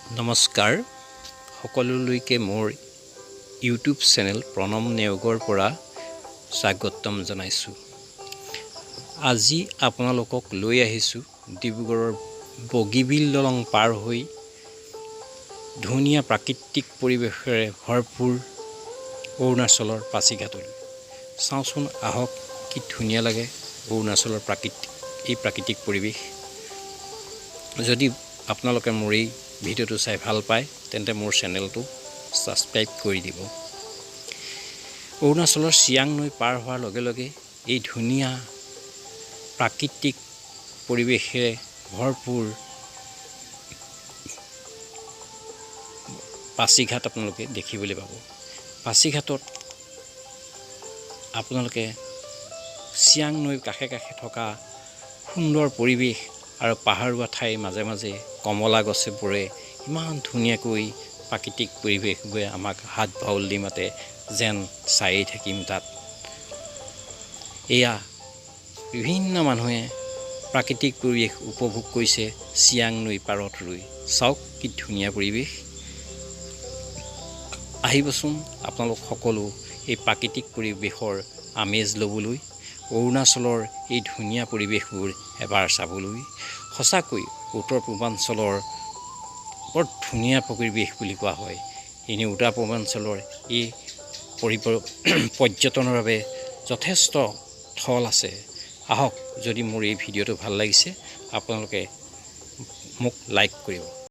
নমস্কাৰ, সকলোলৈকে মোৰ ইউটিউব চেনেল প্ৰণৱ নেওগৰ পৰা স্বাগতম জনাইছোঁ। আজি আপোনালোকক লৈ আহিছোঁ ডিব্ৰুগড়ৰ বগীবিল দলং পাৰ হৈ ধুনীয়া প্ৰাকৃতিক পৰিৱেশেৰে ভৰপূৰ অৰুণাচলৰ পাছিঘাটলৈ। চাওঁচোন আহক, কি ধুনীয়া লাগে অৰুণাচলৰ প্ৰাকৃতিক পৰিৱেশ। যদি আপোনালোকে মোৰ এই ভিডিঅ'টো চাই ভাল পায়, তেন্তে মোৰ চেনেলটো ছাবস্ক্ৰাইব কৰি দিব। অৰুণাচলৰ চিয়াং নৈ পাৰ হোৱাৰ লগে লগে এই ধুনীয়া প্ৰাকৃতিক পৰিৱেশেৰে ভৰপূৰ পাছিঘাট আপোনালোকে দেখিবলৈ পাব। পাছিঘাটত আপোনালোকে চিয়াং নৈৰ কাষে কাষে থকা সুন্দৰ পৰিৱেশ আৰু পাহাৰুৱা ঠাইৰ মাজে মাজে কমলা গছবোৰে ইমান ধুনীয়াকৈ প্ৰাকৃতিক পৰিৱেশবোৰে আমাক হাত বাউল দি মাতে, যেন চায়েই থাকিম তাত। এয়া বিভিন্ন মানুহে প্ৰাকৃতিক পৰিৱেশ উপভোগ কৰিছে চিয়াং নৈ পাৰত ৰৈ। চাওক, কি ধুনীয়া পৰিৱেশ! আহিবচোন আপোনালোক সকলো এই প্ৰাকৃতিক পৰিৱেশৰ আমেজ ল'বলৈ, অৰুণাচলৰ এই ধুনীয়া পৰিৱেশবোৰ এবাৰ চাবলৈ। সঁচাকৈ উত্তৰ পূৰ্বাঞ্চলৰ বৰ ধুনীয়া পৰিৱেশ বুলি কোৱা হয়। এনেই উত্তৰ পূৰ্বাঞ্চলৰ এই পৰ্যটনৰ বাবে যথেষ্ট থল আছে। আহক, যদি মোৰ এই ভিডিঅ'টো ভাল লাগিছে, আপোনালোকে মোক লাইক কৰিব।